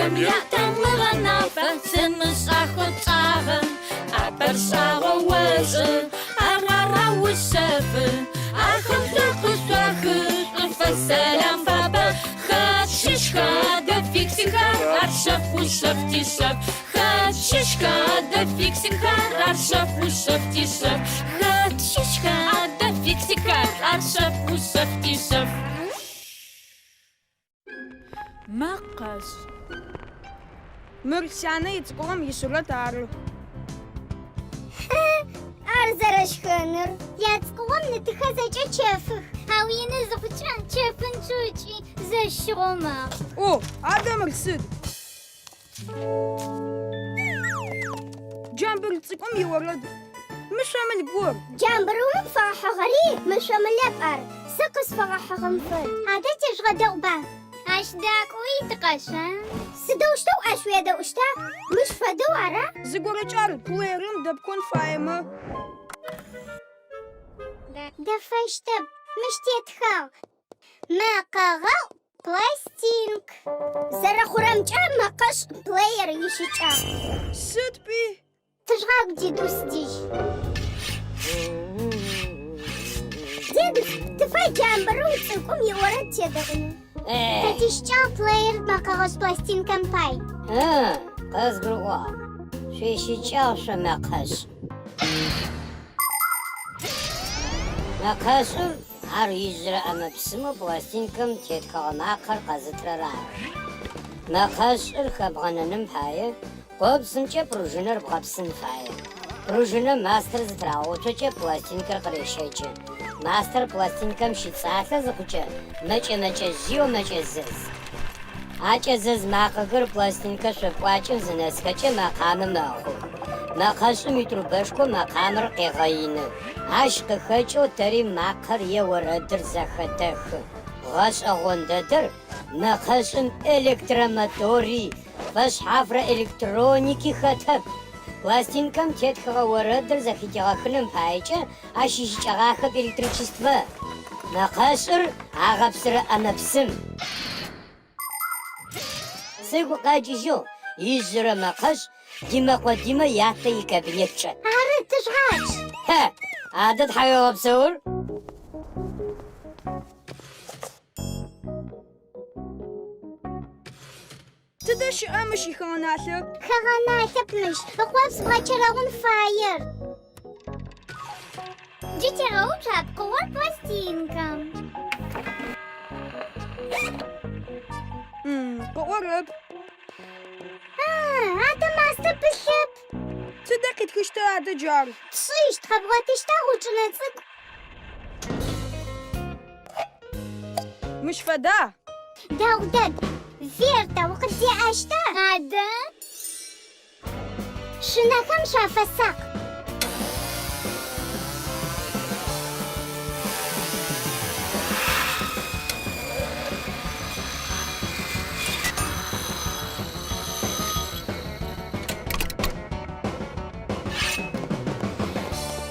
Ахэм ятамыгъэ нафэ, Сымышӏахэу тшӏагъэ. ӏапэр шӏагъоу ошӏы, Ар араушъэфы. Ахэм шӏур къышъуахы, Шӏуфэс сэлам фабэ. Хэт щыщха адэ фиксикхэр, Ар шъэф ушъэф тишъэф. Хэт щыщха адэ фиксикхэр, Ар шъэф ушъэф тишъэф. Хэт щыщха адэ фиксикхэр, Ар шъэф ушъэф тишъэф. Мэкъэшӏ. Мыр сянэ ицӏыкӏугъом исурэт ары. Ар зэрэшхэныр. Яцӏыкӏугъом ны-тыхэр зэкӏэ чэфых, ау ины зыхъукӏэ чэфынчъэу ыкӏи зэщыгъоу мэхъу. О, адэ мыр сыд? Джамбыр цӏыкӏум иорэд. Мышъомыл гор. Джамбырыум фэгъэхьыгъэри мышъомылэп ар, сэ къысфэгъэхьыгъэм фэд. Адэ тежъугъэдэӏуба? Ащ дакӏоуи тыкъэшъон. Сыдэущтэу ащ уедэӏущта? Мыщ фэдэу ара? Зыгорэкӏэ ар плеерым дэпкон фаемэ. Дэфэщтэп, мыщ тетхагъ. Мэкъэгъэӏу пластинк. Зэрэхъурэмкӏэ мэкъэшӏ плеер ищыкӏагъ. Сыд пӏуи? Тыжъугъакӏу Дедус дэжь. Дедус, тыфай Джамбырыу цӏыкӏум иорэд тедэӏунэу. Тэ тищыкӏагъ плеер мэкъэгъэшӏ пластинкэм пай. Къызгурыӏуагъ. Шъуищыкӏагъ шъо мэкъэшӏ. Мэкъэшӏыр Ар ижъырэ ӏэмэ-псымэу пластинкэм тетхэгъэ макъэр къэзытырэр ары. Мэкъэшӏыр хэбгъэнэным пае къопсымкӏэ пружинэр бгъэпсын фае. Пружинэм мастэр зытырагъэуцокӏэ пластинкэр къырещэкӏы. Мастэр пластинкэм щыцӏалъэ зыхъукӏэ мэкӏэ-мэкӏэжъыеу мэкӏэзэз. А кӏэзэз макъэхэр пластинкэ шъо пӏуакӏэм зынэсхэкӏэ мэкъамэ мэхъу. Мэкъэшӏым итрубэшхо мэкъамэр къегъэины. Ащ къыхэкӏэу тэри макъэр е орэдыр зэхэтэхы. Гъэшӏэгъон дэдэр, мэкъэшӏым электромотори, фэшъхьафрэ электроники хэтэп. Пластинкэм тетхэгъэ орэдыр зэхытигъэхыным паекӏэ ащ ищыкӏэгъахэп электричествэ. Мэкъэшӏыр агъэпсырэ ӏэмэ-псым. Сыгу къэкӏыжьыгъ, ижъырэ мэкъэшӏ Димэкъо Димэ ятэ икабинет чӏэт. Ары, тыжъугъачъ. Хьэ, адэ тхьауегъэпсэур. Тыдэ щыӏа мыщ ихэгъэналъэ? Хэгъэналъэп мыщ, ыкъопс бгъэчэрэгъун фаер. Джы тегъэуцу а пкъыгъор пластинкэм. Къыӏорэп. А, адэ мастэ пылъэп. Тыдэ къитхыщта адэ джар? Тшӏыщт, къэбгъотыщта гъучӏынэ цӏыкӏу? Мыщ фэда? Дэгъу дэд. Верта, укъыддеӏэщта? Адэ? Шъунэхэм шъуафэсакъ.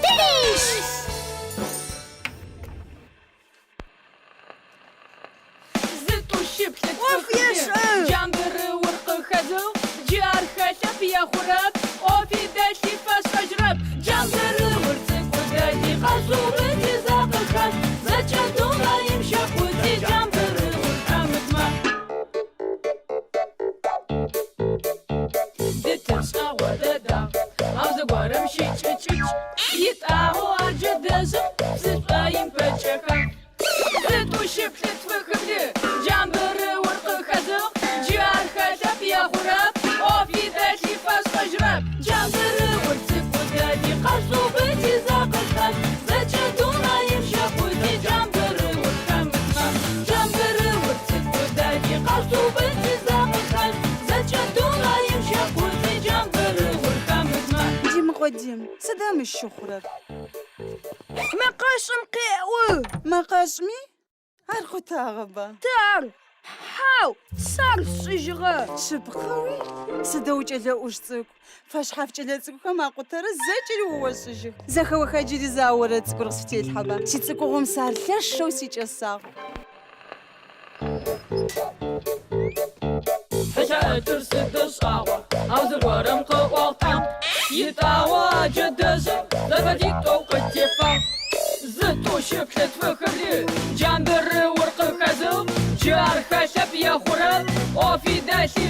Тырищ! ӏоф ешӏэ! Джамбырыур къыхэзыгъ, джы ар хэлъэп, ехъурэп, ӏофи дэлъи фэшӏэжьрэп. Джамбырыур цӏыкӏу дэди, къэшъуубыти зэ къыхэшъ, зэкӏэ дунаим щэкъути, джамбырыур хэмытмэ. Дытыр шӏэгъо дэдагъ, ау зыгорэм щыкӏыкӏыкӏ, итӏагъэу ар джэдэжъым псы шӏоим пэкӏэхагъ. Зытӏу-щы-плӏы тфы-хы-блы, джамбырыур къыхэзыгъ, джы ар хэлъэп, ехъурэп, ӏофи дэлъи фэшӏэжьрэп. Джамбырыур цӏыкӏу дэди, къэшъуубыти зэ къыхэшъ, зэкӏэ дунаим щэкъути, джамбырыур хэмытмэ. Джамбырыур цӏыкӏу дэди, къэшъуубыти зэ къыхэшъ, зэкӏэ дунаим щэкъути, джамбырыур хэмытмэ. Димыкъо Дим, сыда мыщ щыхъурэр? Мэкъэшӏым къеӏо! Мэкъэшӏми? Ар къутагъэба? Тэ ар! Хьау, сэ ар сшӏыжьыгъэ! Шъыпкъэуи? Сыдэу кӏэлэ ӏуш цӏыкӏу! Фэшъхьаф кӏэлэцӏыкӏухэм акъутэрэ зэкӏэри о ошӏыжьых. Зэхэоха джыри зэ а орэд цӏыкӏур къысфытелъхьэба? Сицӏыкӏугъом сэ ар лъэшэу сикӏэсагъ. Хэтыр сыдэу шӏагъо, ау зыгорэм къыӏуагъ тӏам. Итӏагъо а джэдэжъым зэфэдитӏоу къытефагъ. Зы, тӏу, щы, плӏы, тфы, хы, блы, джамбырыур къыхэзыгъ. Джы ар хэлъэп е хъурэп, ӏофи дэлъи